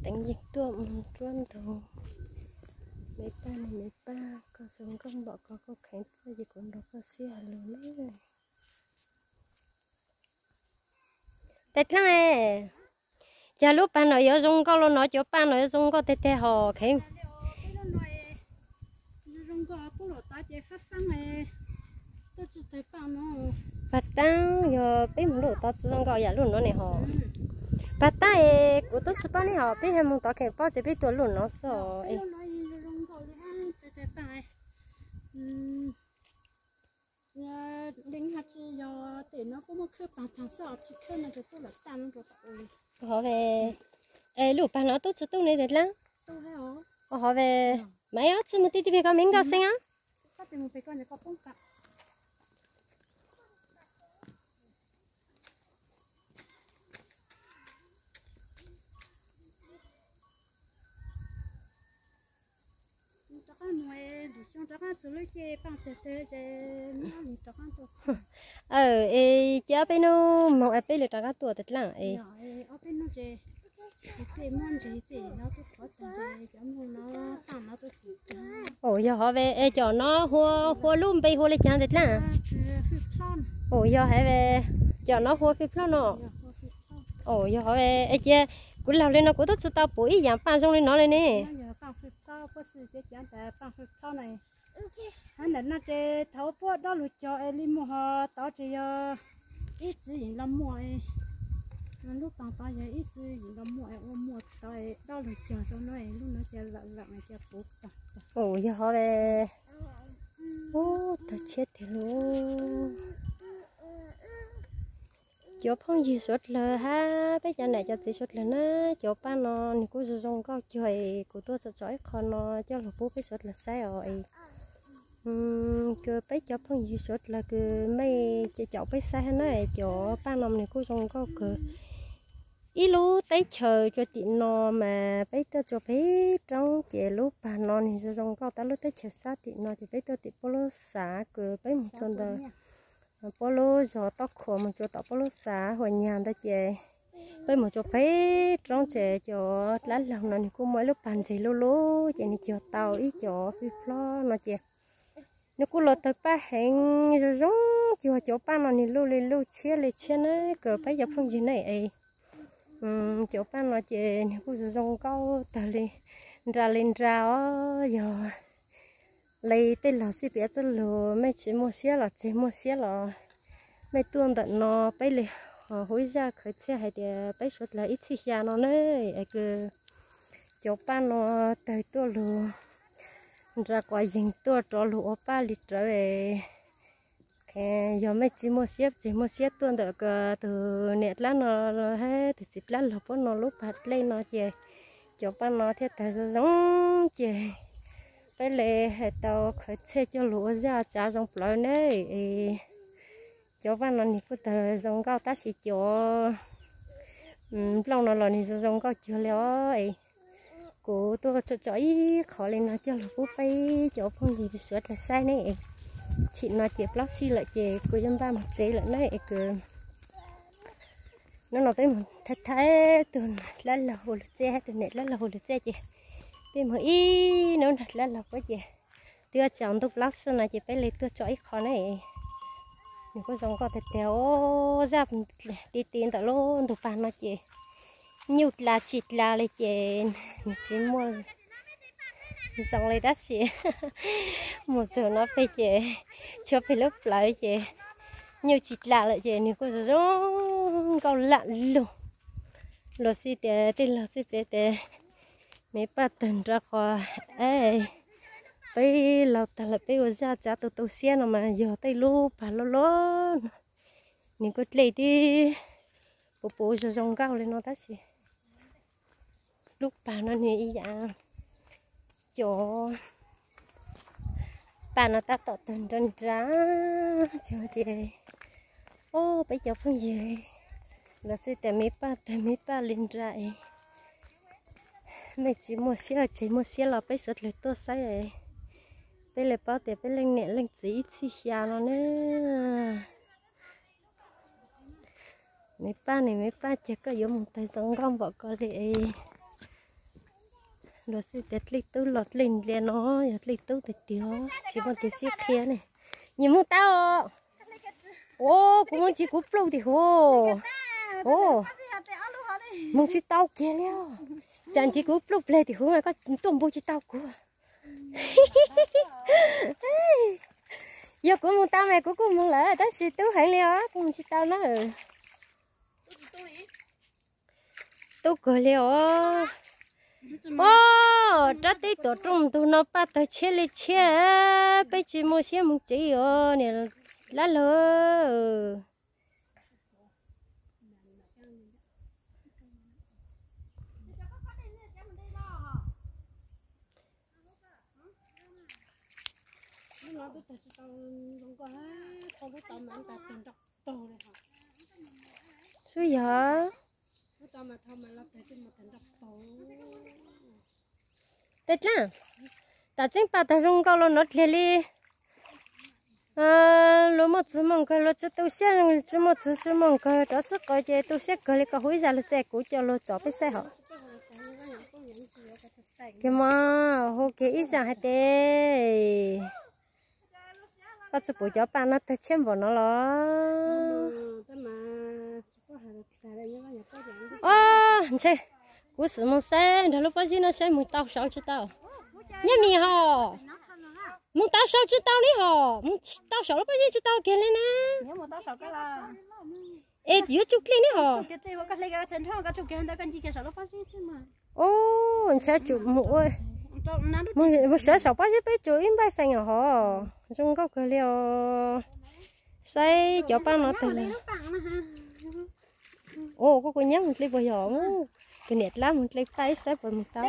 Teev yeeg tuaj mus nruab ntug. Me Paj ne, Me Paj, koj zoo nkauj npaum ko, koj kheev txawj ces kuv nrog koj sib hais lus na. Tais dlaab, cas lub pag no yuav zoo nkauj los no, cov paj no yuav zoo nkauj teg teg hos kheev. Pag taab, yog peb mus lub tod tsi zoo nkauj yam lub no ne hos. Pag taab es kuv tub tsi paub ne hos, peb yog mus tod kheev paub ces peb tuaj lub no xwb. Hov ve, es lub pag no tub tsi tub ne tais dlaab. Hov ve, mas yog tsi mus ti ti peg ko me nkauj seeb a. Aw, es ces ob peb nub moog es peb le rov qaab tuaj tais dlaab es. Aw, yog hov ve, es cov no hua, hua lub npe hua le caag tais dlaab? Aw, yog hov ve, cov no hua fij plhob no. Aw, yog hov ve, es cia kuv laug le no kuv tub tsi tau pum ib yaam paj zoo le no le ne. Ntawm no ces thaum puab dob lug cog es li muag hov tod ces yog ib txwv yeej los muaj, lub toog tod yog ib txwv yeej los muaj, ua muaj tod dob lug cog rau no, lub no ces lam lam ces puv tag. Aw, yog hov ve. Ub, tawg tshiab tiag lauj. Cov phooj ywg suav dlawg hab peb cov nam cov txiv suav dlawg na, cov paj no nwg kuj zoo zoo nkauj cuag es kuv tuaj tsom tsom ib qho no coj lug pub peb suav dlawg saib os es. Kws peb cov phooj ywg suav dlawg kws mej caum peb saib hab na, cov paj no nwg kuj zoo nkauj kawg. Ib lub teb chaws rua tim no mas peb tuaj tsua peb roob ces lub pag no nwg zoo zoo nkauj, tab lub teb chaws sab tim no ces peb tuaj tim puab lub xav kws peb mus tsua ntawd, puab lub zog Tob Khuam mus tsua tom puab lub xav Huam Nyag ntawd ces peb mus tsua peb roob ces cov dlab laug no nwg kuj muaj ib lub pag ntseg luj luj ces nwg cog tau ib cov fij plhob no ces nwg kuj los tawg paj heev zoo zoo, cuag cov paj no nwg luj le luj tshiab le tshiab na kws peb cov phooj ywg na es. Cov paj no ces nwg kuj zoo zoo nkauj tawg le nra le nra os. Yog le tej laug xij piav txuj lug, mej tsis muaj siab los tseg muaj siab los mej tuaj ntawm no peb le ho hu ib zaj khawv txhiaj hais tias peb suav dlawg ib txhij xya no na, es kws cov paj no tawg tuaj lug nra quas yeeg tuaj rov lug ua paj le rawv. Yog mej tsis muaj siab tseg muaj siab tuaj ntawm kws tus niam dlab no hab tus txiv dlab laug puab no lub pag dlej no ces cov paj no thiaj tawg zoo zoo ces peb le hais tau khawv txhiaj coj lug ua zaj tsav zoo plawv ne. Cov paj no nwg kuj tawg zoo nkauj tab sis cov nplooj no los nwg zoo zoo nkauj cuag le os. Kuv tuaj tsom tsom ib qho le no coj lug pub peb cov phooj ywg suav dlawg saib ne. Chim no ces plaub tsib lawm ces kuv yuav npaj moog tsev lawm na es kws hnub no peb moog thaij thaib tug dlab laug hu lug txij hab tug niam dlab laug hu lug txij ces peb moog ib hnub nrog dlab laug puab ces twb tsaus ntuj plaub tsib no ces peb le tuaj tsom ib qho ne. Nwg kuj zoo nkauj tiag tiag os, zaj ti ti ntawm lub ntug pag no ces nyuj dla tsis dla le ces nwg tsis muaj zoo le tab sis mus txug no peg ces tshuav peg lub plawv ces nyuj tsis dla lawm ces nwg kuj zoo nkauj lam lug. Luag xij tias tej laug xij piav tias Me Paj tawg nrag qhov, peb laug tag lawm peb ua zaj tsav tu tu siab no mas yog tej lub pag loj loj no, nwg kuj dlej tib puv puv zoo zoo nkauj le no tab sis lub pag no nwg ib yam cov paj no tab tom tawg nra nra ces, o, peb cov phooj ywg los xij tias Me Paj tawg Me Paj le nra es mej tsis muaj siab tseg muaj siab los peb suav dlawg tuaj saib, peb le paub tias peb leej niam leej txiv ib txhij xya no ne. Me Paj ne, Me Paj, cas koj yuav moog tawg zoo nkauj npaum ko li es? Nrog xwb tias dlej tub los dlej ntlia no yog dlej tub tiag tiag, tsis muaj tias sib qhia ne. Nyias mus tau. Ua kuv mus ntsis kuv pluj tim huv. Mus tsis tau kiag li. Tsam ntsis kuv pluj pleg tim huv mas koj tuaj npu tsis tau kuv. Yog kuv mus tau mas kuv kuj mus lawm tab sis tub heev li os, kuv mus tsis tau na. Tub kawg li os. Os, rab teb tuam rooj ntug no paj tawg tshiab li tshiab, peb tsis muaj siab mus tsev os niam lab lawm. Xwb yog. Tej dlaab, tam tseeb paj tawg zoo nkauj los nov dliag li. Luag muaj txwv muaj nkawg, luag tsis tu siab, tsis muaj txwv tsis muaj nkawg, rov sib qawm ces tu siab kawg li. Koj hu ib zaj lug txij kuv coj luag tsom peb saib hov. Kiag mas hu kiag ib zaj hais tias koj tsis pum cov paj no tawg tshiab npaum no los. Os, ntshe kuv sim mus saib nrog lub pob zeb no saib mus tau saud tsis tau. Nyob mis hos, mus tau saud tsis tau li hos, mus tau saum lub pob zeb tsis tau kiag li na. Es yuav tsum dlej ne hos. Ub, ntshe tsum mus ua, mus sawv saum pob zeb peb tsum ib npaij feem hos. Zoo nkauj kawg li os. Saib cov paj no tag li. Ua koj kua nyab mus dlej puas yog? Tus niam dlaab mus dlej paj ib saib puas mus tau.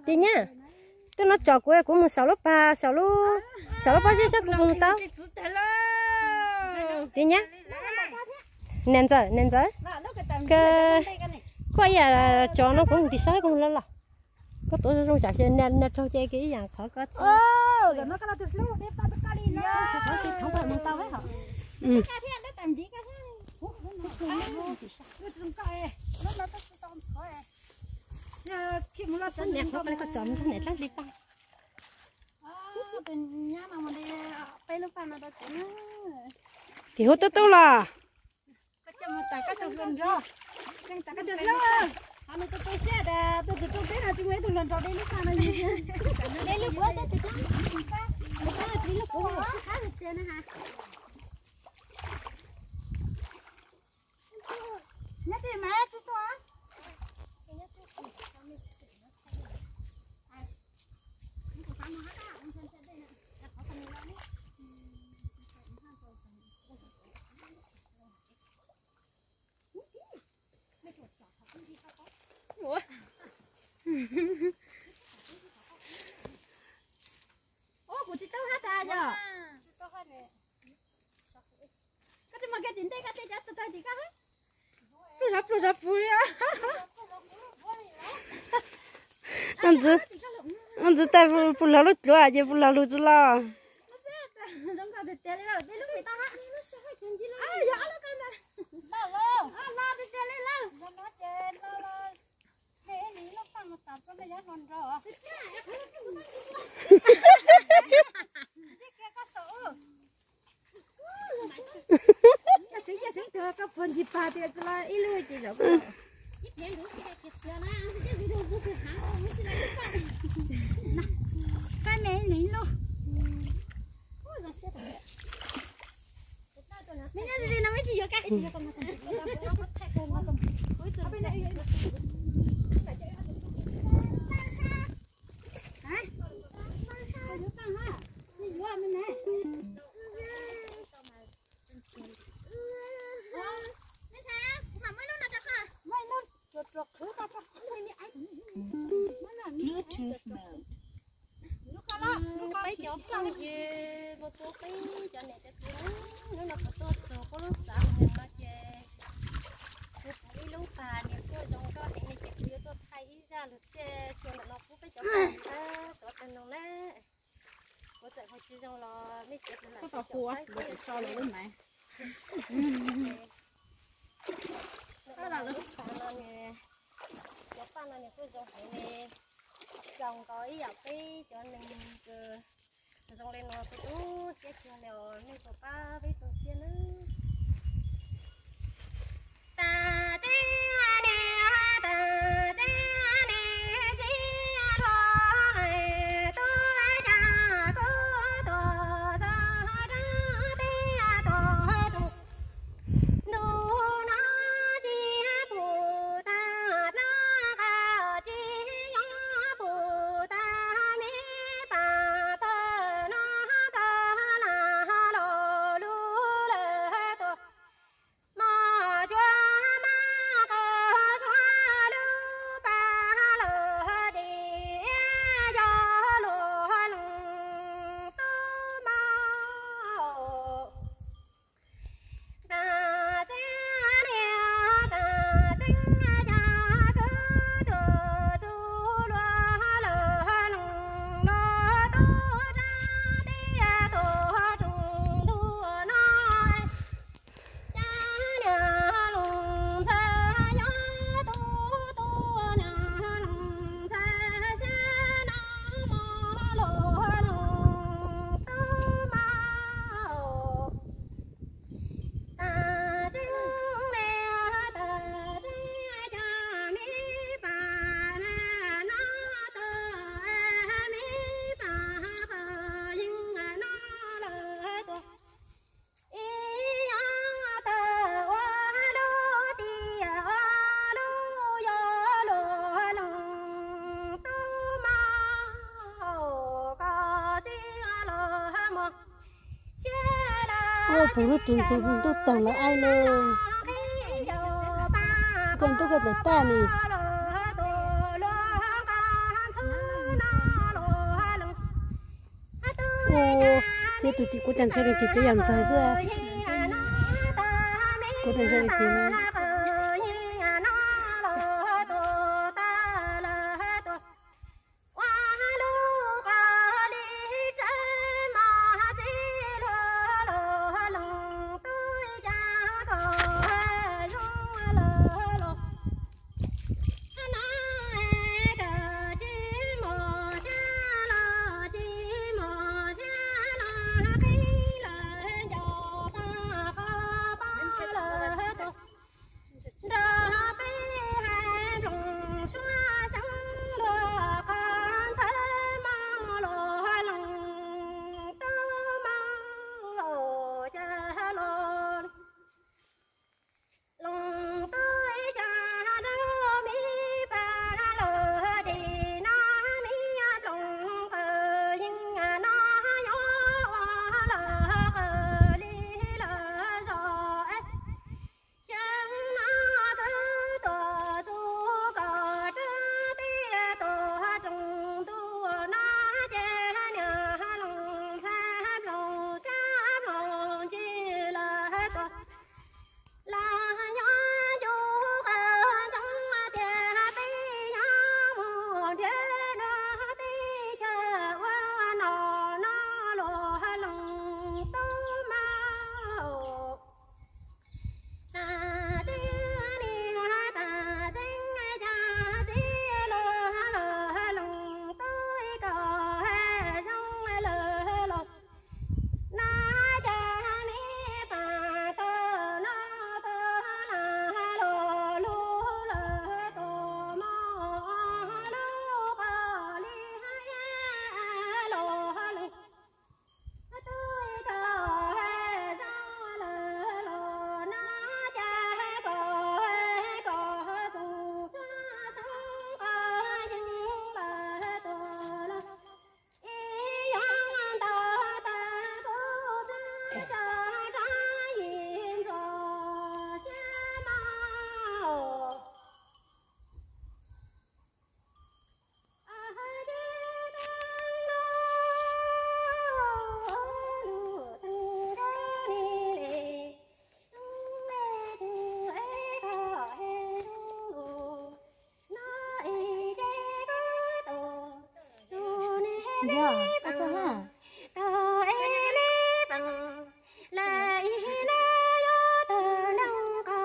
Tim nyab, tuaj no tsom kuv, kuv mus saum lub pas, saum lub, saum lub pob zeb saib kuv puas mus tau. Tim nyab, niam ntxawm, niam ntxawm, koj ib yam tsom no kuv mus tim saib kuv mus los los. Koj tuav zoo zoo tsam niag raug ces ib yam qhov koj txhob. Koj tsom niam koj li paj. Tim huv tub tub los. Ua, kuv tsis tau hab tas yog. Koj tsis muaj kev tsis ntej koj tej cov tag tim koj. Pluj zov pluj zov pug li. Ntxwv tais pug log lub dluav ces pug log lug tsis los. Koj seev yaj seev tug koj puag ncig pag tias tsis los ib lub ces zaum. Koj me ib lub. Me nyob no me tsis yuav koj. Bluetooth mode. Peb cov phooj ywg, mus txog peb cov niam cov txiv, hnub no kuv tuaj txog peb lub xav heev no ces kuv txog ib lub pas niam tuaj zoo nkauj heev li ces kuv yuav tuaj thaij ib zaj lug txij txhua ntawm no pub peb cov phooj ywg txhua tag no na. Kuv Tsis zoo los mej tsis tau hu, sau lawv lub maiv. Cov paj no nws kuj zoo heev li, zoo nkaus ib yam peb cov neeg kws zoo li no kuv tu siab kawg li os, mej puas pab peb tu siab nawb. Puv lub tus ntuj toog lawv aib lawm. Koj ntuj koj tawm tag li. Ua, thiab tus tim kuv cas ntshe li ces ces yam ntxawg xwb. Kuv cas ntshe li ces.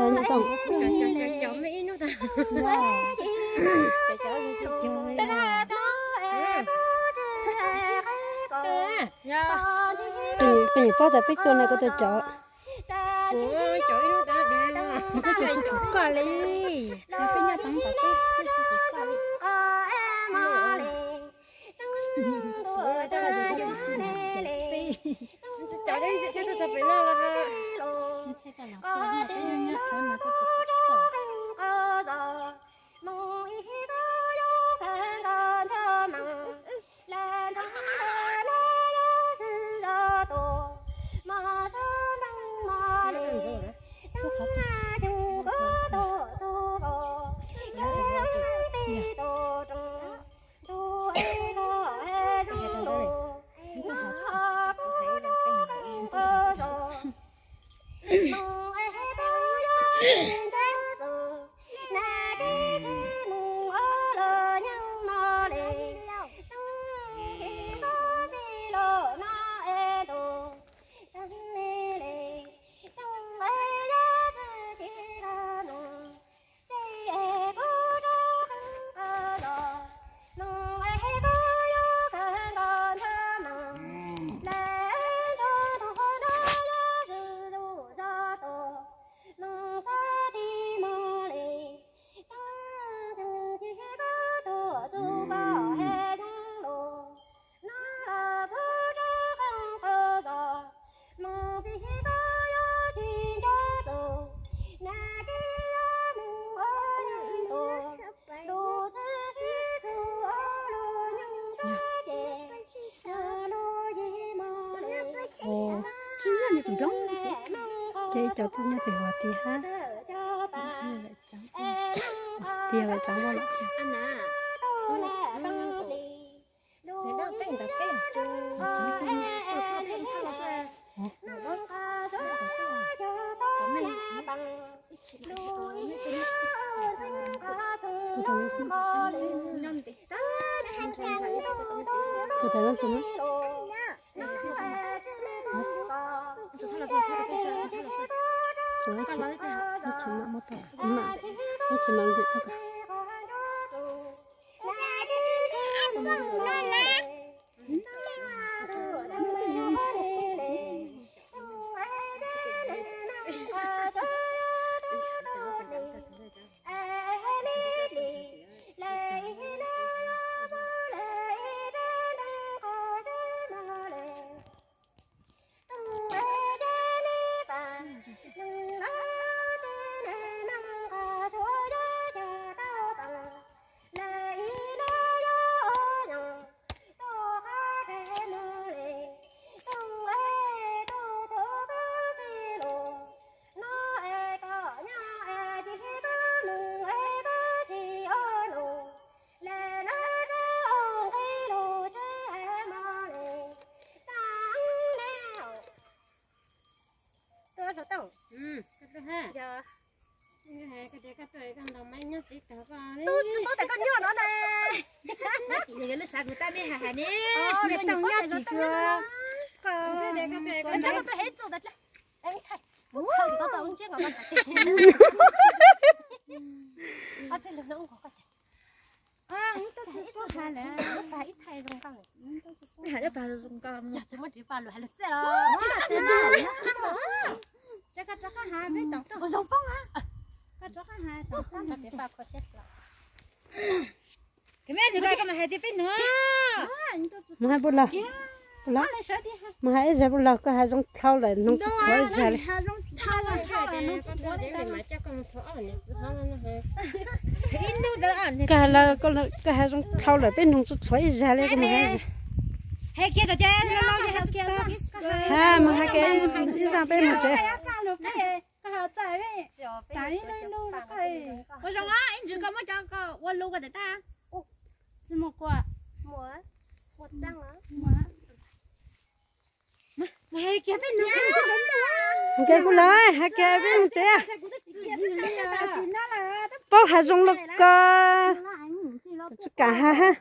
Cov, cov, cov, cov me ib hnub tag. Peb, peb paub tas peb tuaj no koj tus cov. Ua cov ib hnub tag dev no. Peb cov tsis pum koj li. Peb nyob tod peb tsis pum koj li. Cov, cov, cov tuaj txog pem no los. Ces cov tuaj nyob tim Huas Tias hab. Tias vam tsev loj lawm. Tub tsis paub tias koj nyob no ne. Lub xav kuv tab mej hais hais ne. Mej tau nyob tim cuag koj. Ib tug tsis paub hais lawm. Hais lub pag zoo nkauj. Yog tsis muaj txiv paj lug hais lug txiaj los. Ces koj rov qab hais peb tau zoo poob. Koj rov qab hais tau. Koj me nus koj mas hais tias peb nus. Mus hais Pub Lawg. Pub Lawg. Mus hais ib zag Pub Lawg, koj hais zoo dlhau lawm, noog tsis thov ib zag li. Koj hais, koj hais zoo dlhau lawm, peb noog tsis thov ib zag li, koj mus hais. Hais kiag, mus hais kiag ib zag peb mus tsev. Ua zoo, ib ntsis koj muab cov ko ua lus kom tag. Nkawd kuj lawm, hais kiag peb mus tsev. Paub hais zoo los koj tsis kam hais hab.